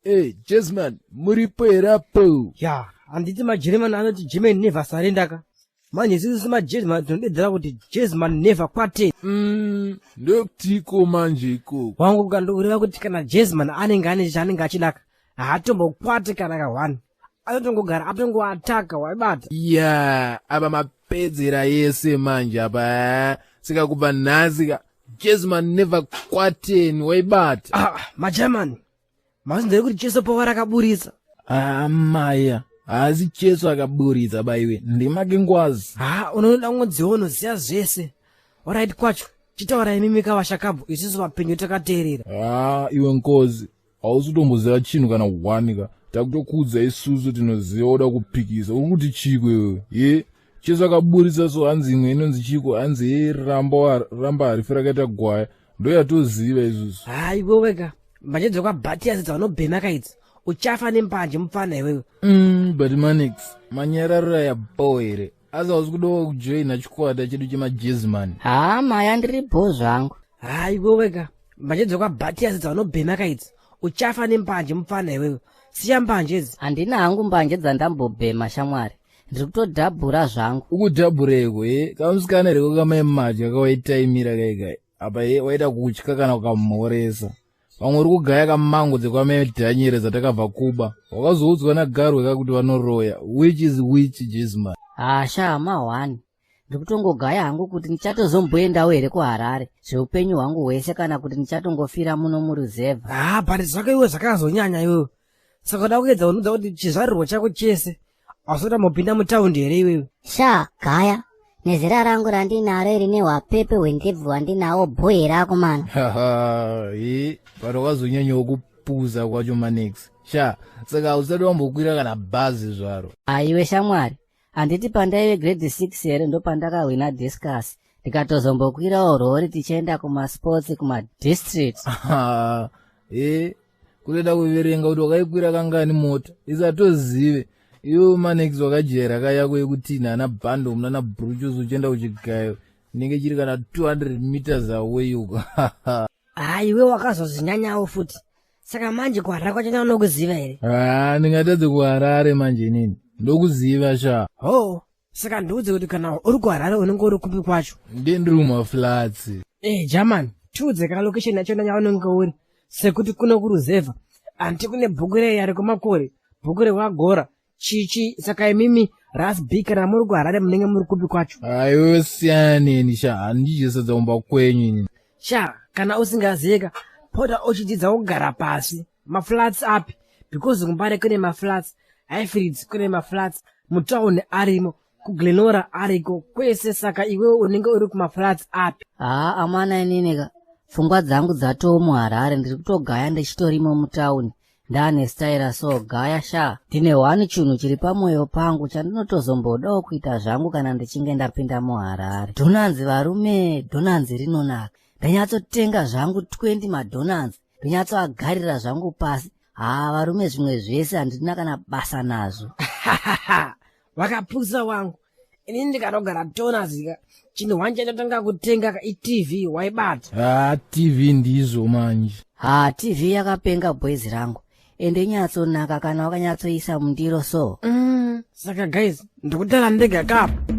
Hey, Jasmine, muripo here apo? Ya, handiti majeremani anoti German never surrender ka. Manje isusu semajeremani tinodedzera kuti Jasmine never kwate. Ndokutiko manje ikoko. Wangu kandokureva kuti kana Jasmine anenge ane chaanenge achidaka, haatombokwate kana ka one. Anotongogara atongoataka waibata. Ya, apa mapedzera yese manje apa. Saka kubva nhasi ka Jasmine never kwateni waibata. Ah, magerman. Mazinzwa kuti Cheso power rakaburitsa. Ah, maya. Haasi Cheso akaburitsa baiwe. Ndimake ngwazi. Ha, unoda ngodziwo unoziva zvese. Alright kwacho. Chitaura imimi kavashakabvu isusu vapenyu takateerera. Ah, iwe nkozi. Hausi kutomboziva chinhu kana one ka. Takutokuudza isusu tinoziva uda kupikisa. Uri kuti chiko iwe? Ye? Cheso akaburitsa so hanzi imwe inonzi chiko hanzi ye ramba ramba harifi rakaita gwaya. Ndoyatoziva isusu. Ha, iwe wega. Mbanje dzekwaBhatiasi dzaunobhema ka idzi. Uchafa nembanje mupfana iwewe. But Manix, manyararira yabho here? Asi hausi kudawo kujoina chikwata chedu chemajezman. Haa maya ndiri bho zvangu. Ha, iwe wega. Mbanje dzekwaBhatiasi dzaunobhema ka idzi. Uchafa nembanje mupfana iwewe. Siya mbanje idzi. Handina hangu mbanje dzandambobhema shamwari. Ndiri kutodhabhura zvangu. Ukudhabhureiko ye? Kamusikana here kamai madya kawaitaimira kaikai. Apa ye waita kutya kana ukamhoresa. Vamwe uri kugaya kamango dzekwamadhanyere dzatakabva kuba. Wakazoudzwa naGarwe kakuti vanoroya. Which is which, Jisman? Hasha mahwani. Ndiri kutongogaya hangu kuti ndichatozomboendawo here kuHarare zveupenyu hwangu hwese kana kuti ndichatongofira muno muruzevha. Ha, but zvako iwe zvakazonyanya iwewe. Saka uda kuedza kunudza kuti chizvarirwo chako chese hausati wambopinda mutaundi here iwewe? Sha, gaya. Nezera rangu randinaro iri nehwapepe hwendebvu hwandinawo bho here akomana? Haha, ye, but wakazonyanyawo kupuza kwacho Manex. Sha, saka hausati wambokwira kana bhazi zvaro. Aiwe shamwari, handiti pandaive grade 6 here ndopandakahwina discus ndikatozombokwirawo rori tichienda kumasports kumadistrict. E, kutoda kuverenga kuti wakaikwira kangani mota isatozive iwe Manex wakajaira kayako yekutinha ana bhandom nana bruchus uchienda kuchigayo inenge chiri kana 200 meters away uko. Ha, iwe wakazozvinyanyawo futi. Saka manje kuHarare kwacho unokuziva here? Ha, ndingatadze kuHarare manje inini. Ndokuziva sha. Ho, saka ndiudze kuti kana uri kuHarare unenge uri kupi kwacho? Ndiye ndiri kumaflats. Eh, German, tiudze ka location yacho yaunenge uri. Sekuti kuno kuruzevha. Anti kune bhuku rei ari kumakore, bhuku rekwagora, chichi. Saka imimi Rasby kana muri kuHarare munenge muri kupi kwacho? Aiwe siyana neni sha, handidye sadza kumba kwenyu inini. Sha, kana usingaziyeka, pota uchidzidza kugara pasi. Maflats api? Because kuMbare kune maflats, Highfields kune maflats, mutauni arimo, kuGlenora ariko, kwese. Saka iwewe unenge uri kumaflats api? Haa amana inini ka, pfungwa dzangu dzatoo muHarare, ndiri kutogaya ndichitorimo mutauni. Ndane staira so gaya sha. Ndine one chinhu chiri pamwoyo pangu chandinotozombodawo kuita zvangu kana ndichinge ndapinda muHarare. Dhonanzi varume, dhonanzi rinonaka. Ndanyatsotenga zvangu 20 madhonanzi, ndonyatsoagarira zvangu pasi. Haa varume zvimwe zvese handina kana basa nazvo. Wakapusa wangu. Inini ndikanogara tonazika chinhu wanje chandotanga kutenga ka iTV waibata. Ha, TV ndizvo manje. Ha, TV yakapenga boys rangu. Ende inyatsonaka kana wakanyatsoisa mundiro so. Saka guys, ndikutara ndega kapa.